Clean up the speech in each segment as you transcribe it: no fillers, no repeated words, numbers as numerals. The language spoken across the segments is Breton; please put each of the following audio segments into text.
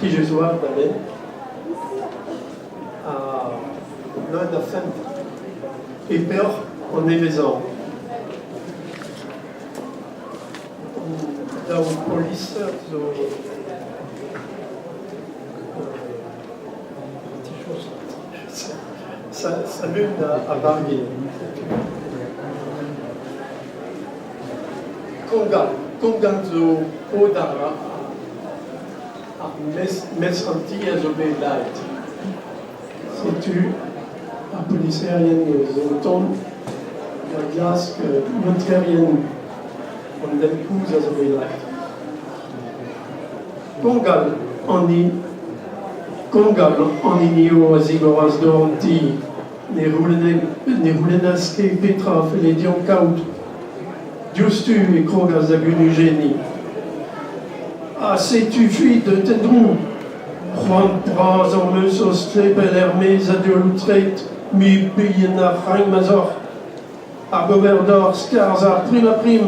Plijus oa da lenn ha leun a fent. E peoc'h an nevezañ. Daou poliser zo Salud a Varville. Kongal. Kongal zo paotr ar mestr an ti a zo bet lazhet. Setu ar poliserien zo o tont da glask muntrerien an den kozh a zo bet lazhet. Kongal an hini Kongal an hini eo a zigoras dor an ti. Ne c'houlennas ket petra a felle dezhañ kaout. Diouzhtu e krogas da gunujenniñ. Ha setu fuit deut en-dro. C'hoant bras am eus o stlepel er-maez a deolioù treid, mibien ar c'hagn ma'z oc'h. Hag ober deoc'h skarzhañ prim-ha-prim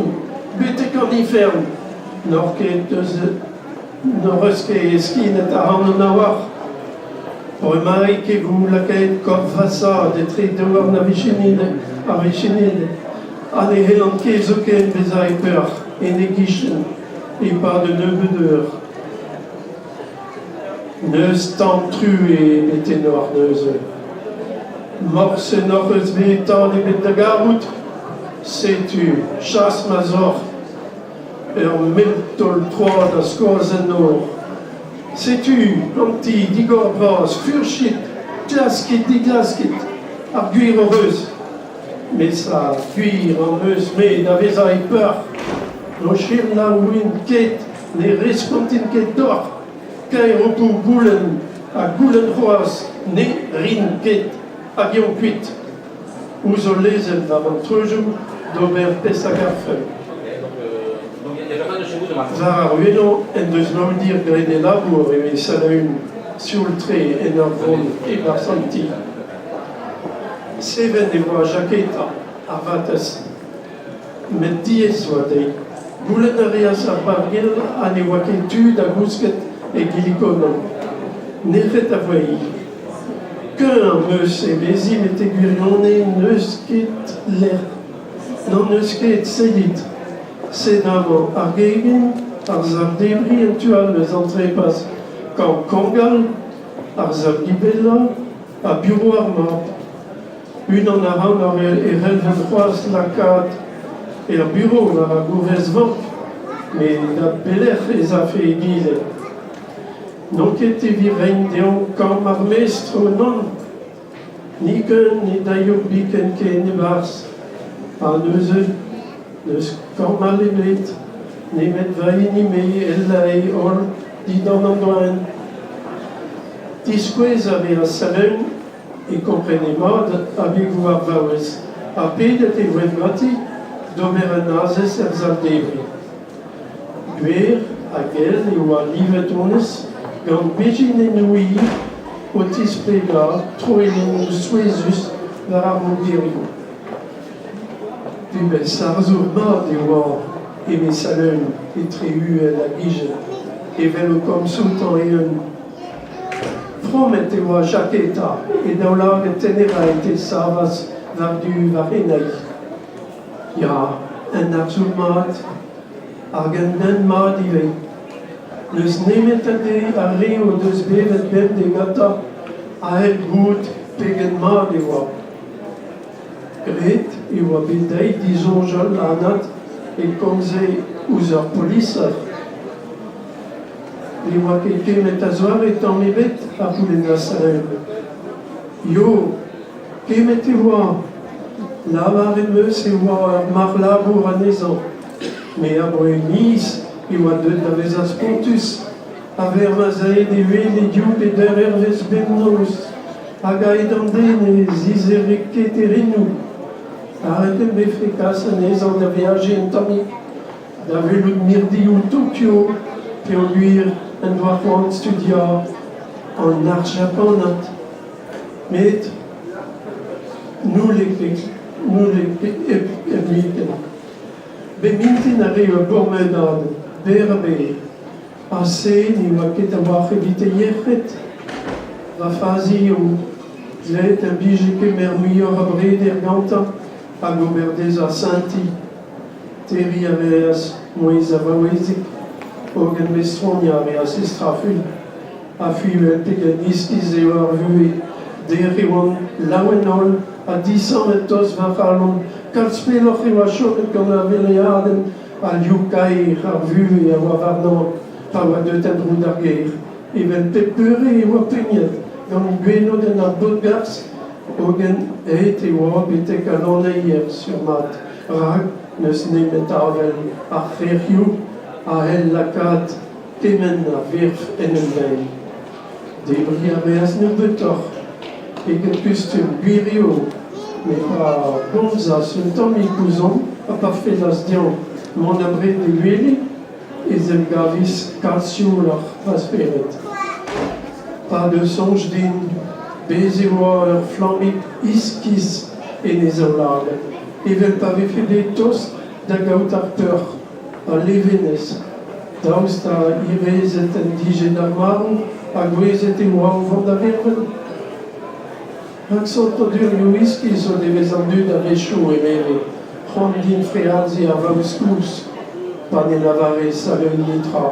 betek an ifern. N'oc'h ket eus n'hoc'h eus ket heskinet ac'hanon a-walc'h. Bremaik e vo lakaet korf va zad etre daouarn ar vichined ha ne c'hellan ket zoken bezañ e peoc'h en e gichen e-pad un nebeud eur. N'eus tamm truez ebet ennoc'h neuze. Morse n'hoc'h eus bet tad ebet da garout. Setu chas ma 'z oc'h. Ur mell taol troad a skoaz en nor. Setu ganti digor-bras, furchit, klaskit, diglaskit, ar gwir hoc'h eus. Mes ar gwir am eus-me da vezañ e peoc'h. N'ho selaouin ket, ne respontin ket deoc'h. Kaer ho po goulenn ha goulenn c'hoazh, ne rin ket. Hag eomp kuit. Ouzh ho lezel war an treuzoù d'ober pezh a garfen. War ar wellañ en deus Maodir graet e labour eme Salaün, sioul-tre en ur vont e-barzh an ti. Seven e oa Jaketa, ar vatezh. Met diaes oa dezhi. Goulenn a reas ar bargell ha ne oa ket tu da gousket e Gilikonan. Nec'het a voe-hi. Keun am eus, emezi, met e gwirionez n'eus ket lec'h. N'hon eus ket, sellit. Sed amañ ar gegin, ar sal-debriñ en tu all eus an trepas, kambr Kongal, ar sal-gibellañ ha burev ar mab. Unan a ran e c'hellfen c'hoazh lakaat er burev war ar gourvez-vank, met da belec'h ez afe egile? N'on ket evit reiñ dezhañ kambr ar mestr, nann. Nikun ne daio biken ken e-barzh. Ha neuze n'eus kambr all ebet, nemet va hini-me el lae holl dindan an doenn. Diskouez a reas Salaun e komprene mat abegoù ar vaouez ha pedet e voent ganti d'ober un azez er sal-debriñ. Gwer ha gell e oa livet honnezh gant bezhinennoù hir o tisplegañ troellennoù souezhus war ar mogerioù. Pebezh arzour mat e oa, eme Salaun etre uhel hag izel, evel o komz outañ eeun. Fromet e oa Jaketa, e daoulagad teneraet e savas war-du va c'heneil. Ya, un arzour mat, hag un den mat ivez. N'eus nemet ar re o deus bevet bemdez gantañ a c'hell goût pegen mat e oa. Ret e oa bet dezhi disoñjal anat e komze ouzh ur poliser. Ne oa ket kemmet a-zoare tamm ebet, a c'houlennas Ael. Yo, kemmet e oa. Lavaret 'm eus e oa ur marc'h-labour anezhañ. Me abaoe miz e oa deuet da vezañ spontus. A-vec'h ma'z ae d'e wele div pe deir eurvezh bemnoz, hag aet an den e zizere ket e renoù. Lavaret em befe kas anezhañ da veajiñ un tammig. Da welout mirdioù Tokyo peogwir en doa c'hoant studiañ an arz japanat. Met n'houlle ket n'houlle ket hepmui. Bep mintin a rae ur bourmenad berr-ha-berr. Ha se ne oa ket a-walc'h evit e yec'hed. Va fazi eo. Dleet em bije kemer muioc'h a breder gantañ hag ober dezhañ sentiñ. Terriñ a reas mouezh ar vaouezig, hogen mestroniañ a reas he strafuilh. Ha fuilhet pegen iskis eo ar vuhez. Dec'h e oan laouen-holl ha disammet tost va c'halon. Kalz pelloc'h e oa chomet gant ar veleadenn ha liv kaer ar vuhez a oa warnañ pa oa deuet en-dro d'ar gêr. Evel pep beure e oa pignet gant gwenodenn ar bod-garzh, hogen aet e oa betek al lanneier sur-mat, rak n'eus nemet avel ar c'hrec'hioù a c'hell lakaat kement a verv en un deiz. Debriñ a reas nebeutoc'h eget kustum, gwir eo, met pa gomzas un tammig ouzhomp ha pa fellas dezhañ mont abred d'e wele ez emgavis kalz siouloc'h va spered. Pa deu soñj din, bez' e oa ur flammig iskis en e zaoulagad, evel pa vefe bet tost da gaout ar peoc'h. Al levenez, daoust ha hiraezhet en dije d'ar marv ha gouezet e oa o vont da vervel? Rak santadurioù iskis o devez an dud a-wechoù, emeve, c'hoant din frealziñ ar vaouez kozh, pa ne lavare saveun netra.